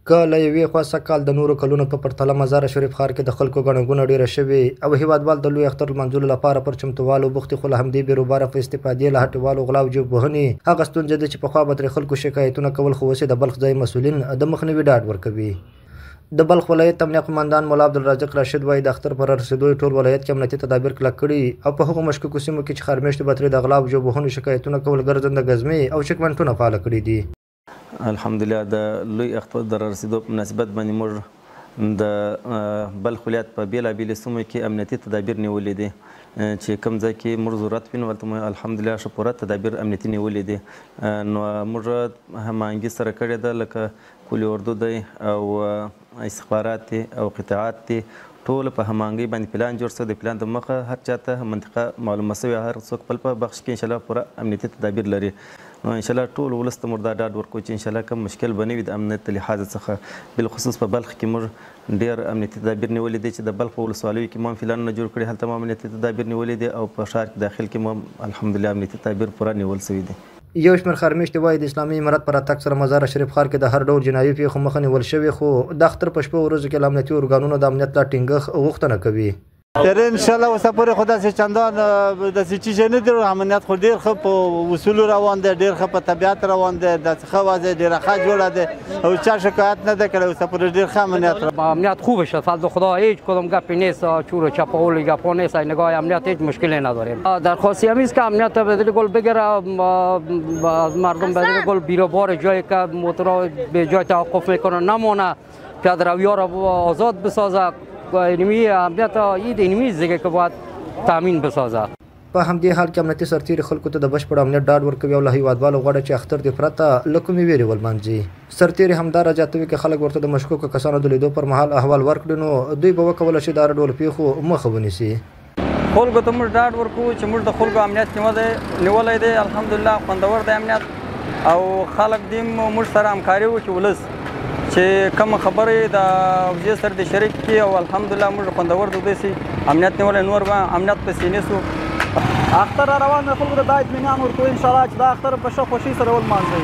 که له یوې خوا سږ کال د نورو کلونو په پرتله مزار شریف ښار کې د خلکو ګڼه ګوڼه ډېره شوې او هېوادوال د لوی اختر لمانځلو لپاره پر چمتووالو بوخت دي، خو له همدې بیروباره په استفادې له هټیوالو غلا او جیب وهنې هغه ستونزې دي چې پخوا به ترې خلکو شکایتونه کول، خو اوس یې د بلخ ځايي مسؤلین د مخنیوي ډاډ ورکوي. د بلخ ولایت امنیه قوماندان ملا عبدالرازق راشد وايي، د اختر په رارسېدو یې ټول ولایت کې امنیتي تدابیر کلک کړي او په هغو مشکوکو سیمو کې چې ښارمېشتو به ترې د غلا او جیب وهنو شکایتونه کول، ګرځنده ګزمې او چکمنټونه فعاله کړي دي. الحمدلله د لوی اختر د رارسېدو په مناسبت باندې موږ د بلخ ولایت په بېلابېلو سیمو کې امنیتي تدابیر نیولي دي، چې کوم ځای کې موږ ضرورت وینو هلته مو الحمدلله ښه پوره تدابیر امنیتي نیولي دي. نو موږ هماهنګي سره کړې ده، لکه قول اردو دی او استخبارات دي او قطعات دي، ټول په هماهنګۍ باندې پلان جوړ شوی. د پلان د مخه هر چاته منطقه معلومه شوې، هر څوک خپل په بخش کې انشاءالله پوره امنیتي تدابیر لري. نو انشاءالله ټول ولس ته موږ دا ډاډ ورکوو چې انشاءالله کوم مشکل به نه وي د امنیت د لحاظ څخه. بالخصوص په بلخ کې موږ ډېر امنیتي تدابیر نیولي دي، چې د بلخ په ولسوالیو کې مو هم پلانونه جوړ کړي، هلته مو امنیتي تدابیر نیولي دي او په ښار کې داخل کې مو هم الحمدلله امنیتي تدابیر پوره نیول شوي دي. یو شمېر ښارمېشتي وايي، د اسلامي امارت په راتګ سره مزار شریف ښار کې د هر ډول جنایي پېښو مخه نیول شوې، خو د اختر په شپو ورځو کې له امنیتي ارګانونو د امنیت لا ټینګښت غوښتنه کوي. تر انشاءالله اوسه پورې خو داسې چندان داسې چیز نه دی، امنیت خو ډېر ښه په اصولو روان دی، ډېر ښه په طبیعت روان دی، داسې ښه وضع ډېره ښه جوړه دی او چا شکایت نه دی کړی. اوسه پورې ډېر ښه امنیت. امنیت خوب شد، فضل خدا هیچ کدام گپی نیست، چور و چپاول گپا نیست، نگاه امنیت هیچ مشکلی نداریم. درخواستی همی است که امنیت به دل گل بگیره از مردم، به دل گل بیروبار جایی که موتورها به جای توقف میکنه نمونه، پیاده روی را آزاد بسازه. اینمی امنیت اینمی دیگه که باید تامین بسازه. په همدې حال کې امنیتي سرتېري خلکو ته د بشپړ امنیت ډاډ ورکوي او له هیوادوالو غواړي چې اختر دې پرته له کومې ویرې ولمانځي. سرتېري همداراز زیاتوي، که خلک ورته د مشکوکو کسانو د لیدو پر مهال احوال ورکړي، نو دوی به وکولی شي د هر ډول پېښو مخه ونیسي. خلکو ته موږ ډاډ ورکوو چې موږ د خلکو امنیت نیولی دی، الحمدلله خوندور دی امنیت، او خلک دې موږ سره همکاري وکړي، ولس چې کوم خبرې د وزیر سره دې شریک کړي، او الحمدلله موږ خوندور د دوی سي امنیت نیولی، نور به امنیت پسې نیسو. اختر را روان دی، خلکو ته دا اطمینان ورکوو انشاءالله چې دا اختر په ښه خوښۍ سره ولمانځئ،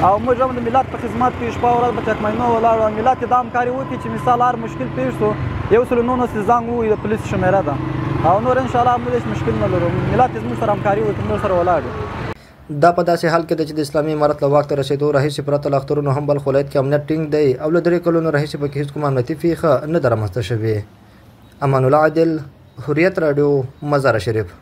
او موږ هم د ملت په خدمت کې شپه ورځ په چکمینو ولاړو، او ملت دا همکاري وکړي چې مثال هر مشکل پېښ شو 119 زنګ ووایي، د پولیسو شمېره ده، او نور انشاءالله موږ هېڅ مشکل نه لرو، ملت زموږ سره همکاري وکړي، موږ سره ولاړ یو. دا په داسې حال کې ده چې د اسلامي امارت له واک ته رسېدو راهیسې پرته له اخترونو هم بلخ ولایت کې امنیت ټینګ دی او له 3 کلونو راهیسې پکې هېڅ کومه امنیتي پېښه نه ده رامنځته شوې. امان الله عادل، حریت راډیو، مزار شریف.